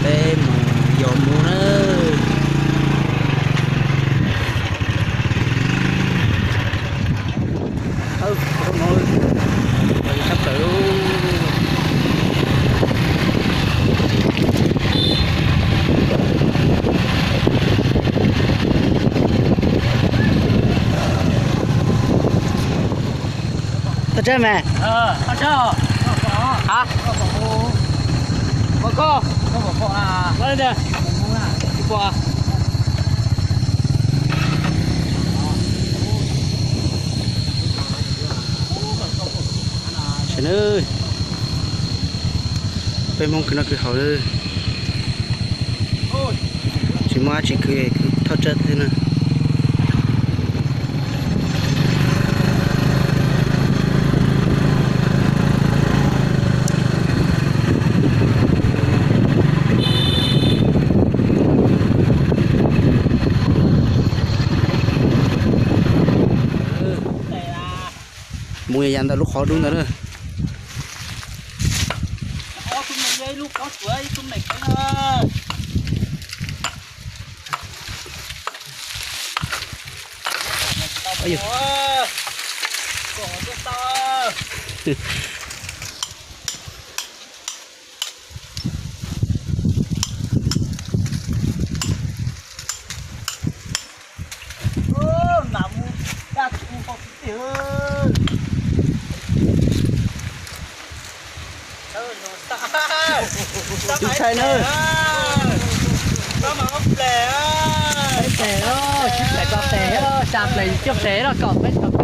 Peb mus yos mus na. Tshaj plaws. Tau tsab mas. A, Saib nawb, peb Hmoob kwv noj kwv haus, tsis muaj dab tsi kwv, kwv thauj tsab xwb na. Mus ya ntawm lub qhov dub ntawd na. Tus ntxhais na. Tes, tes, xya tes los kom peb tau